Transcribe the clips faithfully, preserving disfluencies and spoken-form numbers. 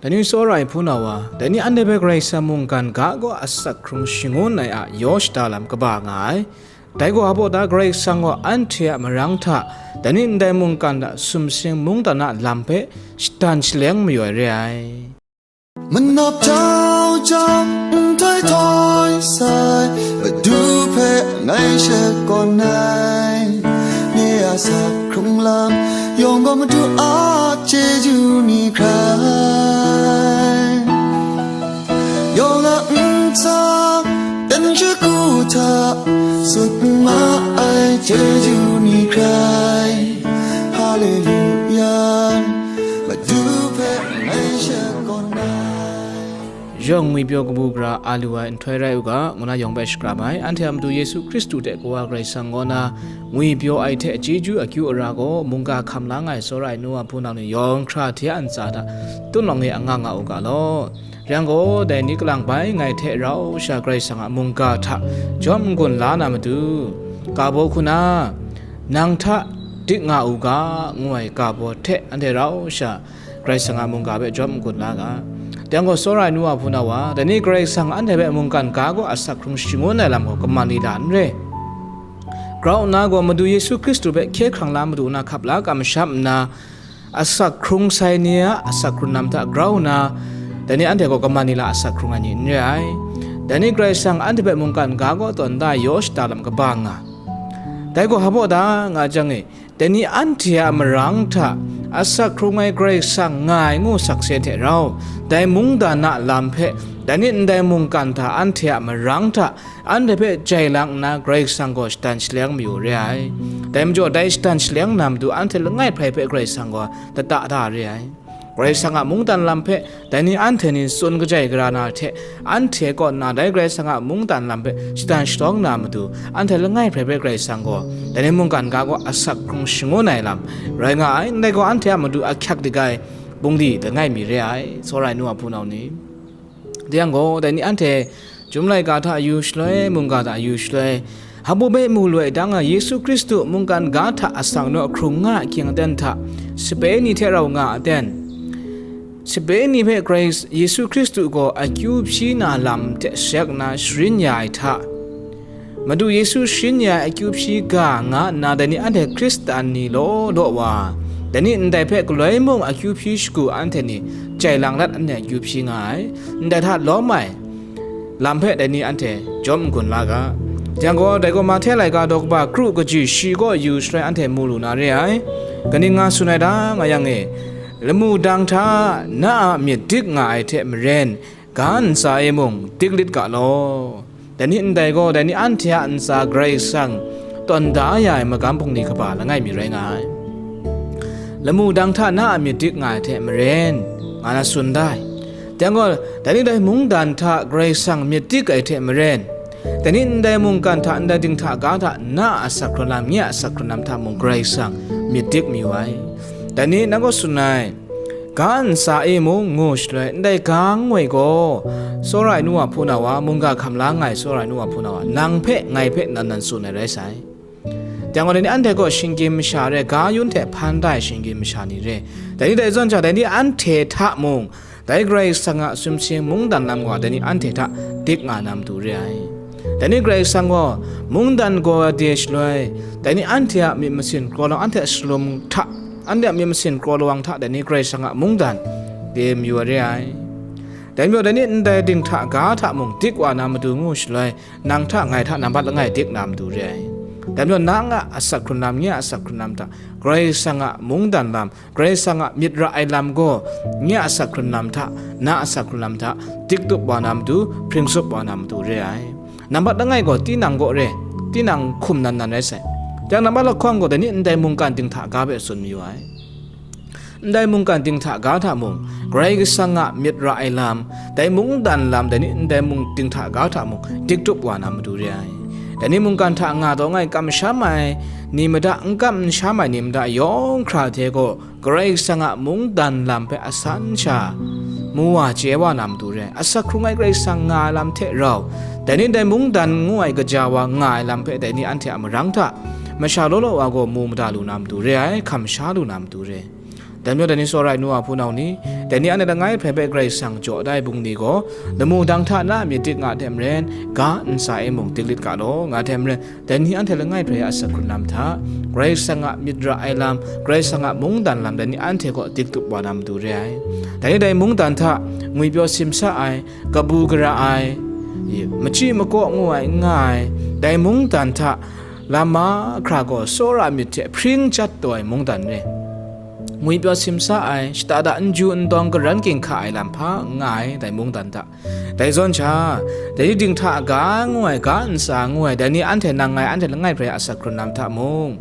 Dai ni tsawra ai hpunau wa, dai ni anhte hpe Karai Kasang mungkan ga gaw asak hkrung shangun ai a yaw shada lam kaba nga ai. Dai gaw hpa baw da, Karai Kasang gaw anhte a marang hta, dai ni ndai mungkan hta sumsing mungdan a lam hpe shadan shaleng mayu ai re ai. Manawp jau jau, nhtoi htoi sai, Madu hpe ngai shakawn ai. Nye a asak hkrung lam yawng gaw Madu a chyeju ni hkrai, yawng a ntsa dan shagu hta tsun ma ai chyeju ni hkrai. Haleluya, Madu hpe ngai shakawn ai. Yawng ngwipyaw kabu gara a lu ai nhtoi rai u ga, ngu na yawng hpe shakram ai. Anhte a Madu Yesu Hkristu hte Kawa Karai Kasang kaw na ngwipyaw ai hte chyeju akyu ara gaw, mungga hkam la nga ai tsawra ai nu wa hpunau ni yawng hkra hte a ntsa hta tun lawng e anga nga u ga law. Rai yang gaw, dai ni kalang bai ngai hte rau sha Karai Kasang a mungga hta jawm n-gun la na matu, Ga baw hku na, nang hta dik nga u ga, ngu ai ga baw hte anhte rau sha Karai Kasang a mungga hpe jawm n-gun la ga. Dai yang gaw, tsawra ai nu wa hpunau wa, dai ni Karai Kasang anhte hpe mungkan ga gaw asak hkrung shangun ai lam gaw kaman ni la n re. Grau nna gaw, Madu Yesu Hkristu hpe hkye hkrang la madu na hkap la kamsham nna, asak hkrung sai ni a asak hkrung lam hta grau nna, dai ni anhte gaw kaman ni la asak hkrung ai ni n re ai. Dai ni Karai Kasang anhte hpe mungkan ga gaw tawn da yaw shada lam kaba nga. Dai gaw hpa baw da nga jang e, dai ni anhte a marang hta asak hkrung ai Karai Kasang nga ai ngu sakse hte rau, dai mungdan a lam hpe, dai ni ndai mungkan hta anhte a marang hta anhte hpe jai lang nna Karai Kasang gaw shadan shaleng mayu re ai. Dai majaw, dai shadan shaleng na matu anhte langai hprai hpe Karai Kasang gaw data da re ai. Karai Kasang a mungdan lam hpe dai ni anhte ni tsun kajai gara na hte, anhte kaw nna dai Karai Kasang a mungdan lam hpe shadan sharawng na matu, anhte langai hprai hpe Karai Kasang gaw dai ni mungkan ga gaw asak hkrung shangun ai lam rai nga ai. Ndai gaw, anhte a matu ahkyak dik ai bungli langai mi re ai, tsawra ai nu wa hpunau ni. Dai yang gaw, dai ni anhte Chyum laika hta yu shaloi, mungga hta yu shaloi, hpa baw hpe mu lu ai dang a, Yesu Hkristu mungkan ga hta asak naw hkrung nga a hkying aten hta, sape ni hte rau nga a ten, sape ni hpe Karai Yesu Hkristu gaw akyu hpyi na lam hte sek nna sharin ya ai hta, Madu Yesu sharin ya ai akyu hpyi ga nga nna, dai ni anhte Hkristan ni law law wa, dai ni ndai hpe galoi mung akyu hpyi shagu anhte ni jai lang dat anhte akyu hpyi nga ai, ndai hta lawm ai lam hpe dai ni anhte jawm n-gun la ga. Yang gaw, dai gaw Mahte laika daw kaba kru kaji shi kaw yu shaloi anhte mu lu na re ai. Kaning nga tsun ai ta nga yang e, lamu dang hta na a myit dik nga ai hte maren, ga ntsa e mung dik lit ga law. Dai ni ndai gaw, dai ni anhte a ntsa Karai Kasang tawn da ya ai magam bungli kaba langai mi rai nga ai. Lamu dang hta na a myit dik nga ai hte maren, nga na tsun da ai. Dai gaw, dai ni dai mungdan hta Karai Kasang myit dik ai hte maren, dai ni ndai mungkan hta, ndai dinghta ga hta na a asak hkrun lam, nye a asak hkrun lam hta mung Karai Kasang myit dik mayu ai. Dai ni nang gaw tsun ai, ga ntsa e mung ngu shaloi, ndai ga ngoi gaw, tsawra ai nu wa hpunau wa, mungga hkam la nga ai tsawra ai nu wa hpunau wa, nang hpe, ngai hpe nan nan tsun ai rai sai. Dai gaw, dai ni anhte gaw shinggyim masha re, ga yun hte hpan da ai shinggyim masha ni re. Dai ni dai zawn sha, dai ni anhte hta mung, dai Karai Kasang a sumsing mungdan lam gaw, dai ni anhte hta dik nga na matu re ai. Dai ni Karai Kasang gaw mungdan gaw de shaloi, dai ni anhte a myit masin kraw lawang, anhte a shalum hta, anhte a myit masin kraw lawang hta, dai ni Karai Kasang a mungdan de mayu ai re ai. Dai majaw, dai ni ndai dinghta ga hta mung dik wa na matu ngu shaloi, nang hta ngai hta nambat langai dik na matu re ai. Dai majaw, nang a asak hkrun lam, nye a asak hkrun lam hta, Karai Kasang a mungdan lam, Karai Kasang a myit ra ai lam gaw, nye a asak hkrun lam hta, na a asak hkrun lam hta, dik tup wa na matu, hpring tsup wa na matu re ai. Nambat langai gaw tinang gaw re, tinang hkum nan nan rai sai. Yang nambat lahkawng gaw dai ni ndai mungkan dinghta ga hpe tsun mayu ai. Ndai mungkan dinghta ga hta mung, Karai Kasang a myit ra ai lam, dai mungdan lam, dai ni ndai mung dinghta ga hta mung, dik tup wa na matu re ai. Dai ni mungkan hta nga taw ngai kamsham ai ni mada, n kam n sham ai ni mada, yawng hkra hte gaw, Karai Kasang a mungdan lam hpe asan sha mu wa chye wa na matu re ai. Asak hkrung ai Karai Kasang nga ai lam hte rau, dai ni dai mungdan ngu ai kaja wa nga ai lam hpe dai ni anhte a marang hta masha law law wa gaw mu mada lu na matu re ai, hkam sha lu na matu re ai. Dai majaw dai ni tsawra ai nu wa hpunau ni, dai ni anhte langai hpe Karai Kasang jaw da ai bungli gaw, lamu dang hta na a myit dik nga hte maren, ga ntsa e mung dik lit ga law, nga hte maren, dai ni anhte langai hpe a sak hkrun lam hta, Karai Kasang a myit ra ai lam, Karai Kasang a mungdan lam, dai ni anhte kaw dik tup wa na matu re ai. Dai ni dai mungdan hta ngwipyaw simsa ai, kabu gara ai, machyi makaw ngu ai n nga ai, dai mungdan hta lam mahkra gaw tsawra myit hte hpring jat taw ai mungdan re. Ngwipyaw simsa ai, shata da n ju n dawng karan ginhka ai lam hpa n nga ai, dai mungdan hta. Dai zawn sha, dai ni dinghta ga ngu ai, ga ntsa ngu ai, dai ni anhte nang ngai anhte langai hpe a sak hkrun lam hta mung,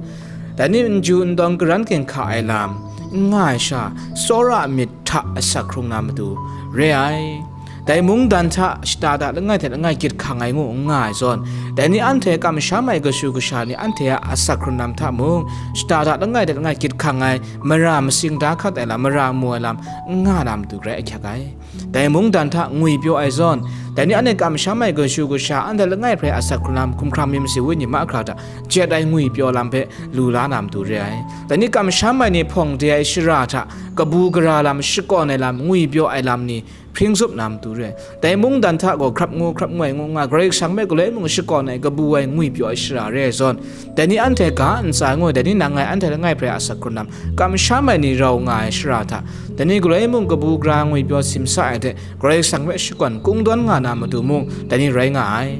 dai ni n ju n dawng karan ginhka ai lam n nga ai sha, tsawra myit hta a sak hkrung na matu re ai. Dai mungdan hta shata da langai hte langai gyit hkang ai ngu n nga ai zawn, dai ni anhte kamsham ai kashu kasha ni anhte a asak hkrun lam hta mung, shata da langai hte langai gyit hkang ai, mara masing da hkat ai lam, mara mu ai lam n nga na matu grai ahkyak ai. Dai mungdan hta ngwipyaw ai zawn, dai ni anhte kamsham ai kashu kasha anhte langai hpe asak hkrun lam, hkumhkrang mi masi wenyi mahkra hta jet ai ngwipyaw lam hpe lu la na matu re ai. Dai ni kamsham ai ni hpawng de ai shara hta kabu gara lam, shakawn ai lam, ngwipyaw ai lam ni hpring zup na matu re ai. Dai mungdan hta gaw hkrap ngu, hkrap ngu ai ngu nga, Karai Kasang hpe galoi mung shakawn ai, kabu ai, ngwipyaw ai shara re ai zawn, dai ni anhte ga ntsa ngu ai, dai ni nang ngai anhte langai hpe a sak hkrun lam, kamsham ai ni rau nga ai shara hta, dai ni galoi mung kabu gara ngwipyaw simsa ai hte, Karai Kasang hpe shakawn kungdawn nga na matu mung, dai ni rai nga ai.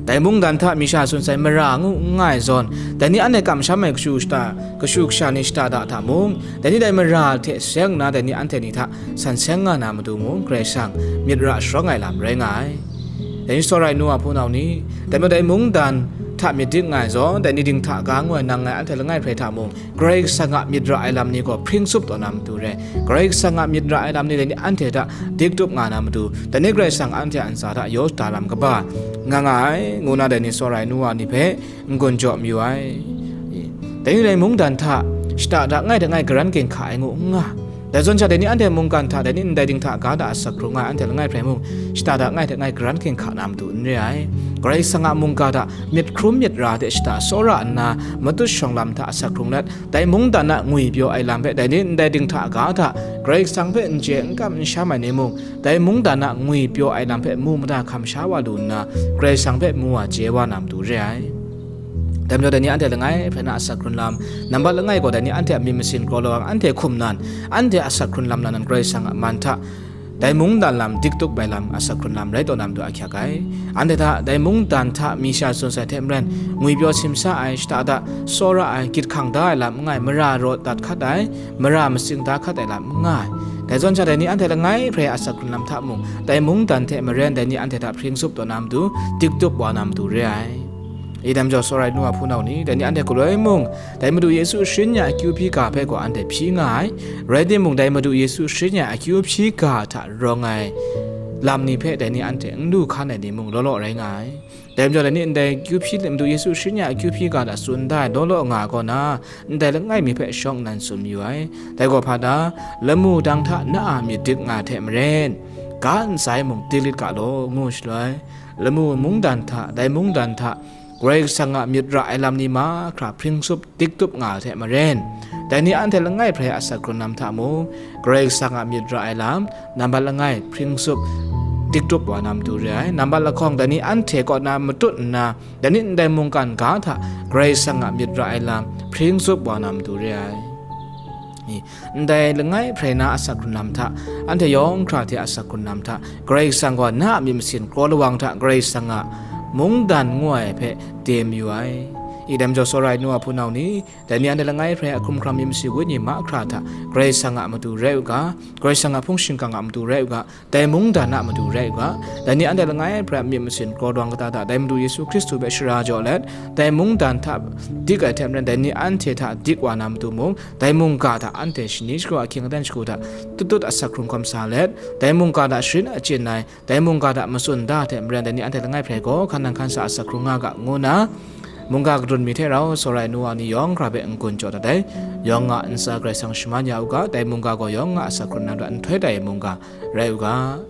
Dai mungdan hta mi sha tsun sai mara ngu n nga ai zawn, dai ni anhte kamsham ai kashu shata, kashu kasha ni shata da hta mung, dai ni dai mara hte seng nna, dai ni anhte ni hta san seng nga na matu mung, Karai Kasang myit ra sharawng ai lam rai nga ai. Dai ni tsawra ai nu wa hpunau ni, dai majaw dai mungdan hta myit dik nga ai zawn, dai ni dinghta ga ngu ai nang ngai anhte langai hpe hta mung, Karai Kasang a myit ra ai lam ni gaw hpring zup taw na matu re. Karai Kasang a myit ra ai lam ni dai ni anhte hta dik tup nga na matu, dai ni Karai Kasang anhte a ntsa hta yaw da lam kaba nga nga ai, ngu na dai ni tsawra ai nu wa ni hpe n-gun jaw mayu ai. Dai ni dai mungdan hta shata da ngai hte ngai karan ginhka ai ngu n nga. Dai zawn sha, dai ni anhte mungkan hta, dai ni ndai dinghta ga hta a sak hkrung nga ai anhte langai hpe mung, shata da ngai hte ngai karan ginhka na matu n re ai. Karai Kasang a mungga hta myit hkrum myit ra hte shata tsawra nna, matut shawng lam hta a sak hkrung let, dai mungdan a ngwipyaw ai lam hpe, dai ni ndai dinghta ga hta Karai Kasang hpe n chye, n kam n sham ai ni mung, dai mungdan a ngwipyaw ai lam hpe mu mada hkam sha wa lu nna, Karai Kasang hpe mu wa chye wa na matu re ai. Dai majaw, dai ni anhte langai hpe na a sak hkrun lam, nambat langai gaw dai ni anhte a myit masin kraw lawang, anhte hkum nan, anhte a sak hkrun lam nan, Karai Kasang a man hta, dai mungdan lam dik tup ai lam a sak hkrun lam rai taw na matu ahkyak ai. Anhte hta dai mungdan hta mi sha tsun sai hte maren, ngwipyaw simsa ai, shata da tsawra ai, gyit hkang da ai lam n nga ai, mara raw dat hkat ai, mara masing da hkat ai lam n nga ai. Dai zawn sha, dai ni anhte langai hpe a sak hkrun lam hta mung, dai mungdan hte maren dai ni anhte hta hpring zup taw na matu, dik tup wa na matu re ai. I dai majaw, tsawra ai nu wa hpunau ni, dai ni anhte galoi mung, dai Madu Yesu sharin ya akyu hpyi ga hpe gaw anhte hpyi nga ai. Rai timung, dai Madu Yesu sharin ya akyu hpyi ga hta rawng ai lam ni hpe dai ni anhte n lu hkan ai ni mung law law rai nga ai. Dai majaw, dai ni ndai akyu hpyi, Madu Yesu sharin ya akyu hpyi ga hta tsun da ai law law nga ai kaw na, ndai langai mi hpe shawng nnan tsun mayu ai. Dai gaw hpa ta, lamu dang hta na a myit dik nga hte maren, ga ntsa e mung dik lit ga law, ngu shaloi, lamu mungdan hta, dai mungdan hta, Karai Kasang a myit ra ai lam ni mahkra hpring zup dik tup nga ai hte maren, dai ni anhte langai hpe a sak hkrun lam hta mung, Karai Kasang a myit ra ai lam, nambat langai hpring zup dik tup wa na matu re ai. Nambat lahkawng, dai ni anhte kaw na matut nna, dai ni ndai mungkan ga hta Karai Kasang a myit ra ai lam hpring zup wa na matu re ai. I, ndai langai hpe na a sak hkrun lam hta, anhte yawng hkra hte a sak hkrun lam hta, Karai Kasang gaw na a myit masin kraw lawang hta Karai Kasang a mungdan ngu ai hpe de mayu ai. I dai majaw, tsawra ai nu wa hpunau ni, dai ni anhte langai hpe a hkumhkrang myit masin wenyi mahkra hta Karai Kasang a matu rai u ga, Karai Kasang a hpung shingkang a matu rai u ga, dai mungdan a matu rai u ga, dai ni anhte langai hpe a myit masin kraw lawang kata hta dai Madu Yesu Hkristu hpe shara jaw let, dai mungdan hta dik ai hte maren, dai ni anhte hta dik wa na matu mung, dai mungga hta anhte shani shagu ahkying aten shagu hta tutut a sak hkrung hkawm sa let, dai mungga hta sharin achyin ai, dai mungga hta matsun da hte maren, dai ni anhte langai hpe gaw hkan nang hkan sa a sak hkrung nga ga, ngu na, mungga kadun mi hte rau tsawra ai nu wa ni yawng hkra hpe n-gun jaw dat ai. Yawng a ntsa Karai Kasang shaman ya u ga, dai mungga gaw yawng a sak hkrun lam hta nhtoi tai ai mungga rai u ga.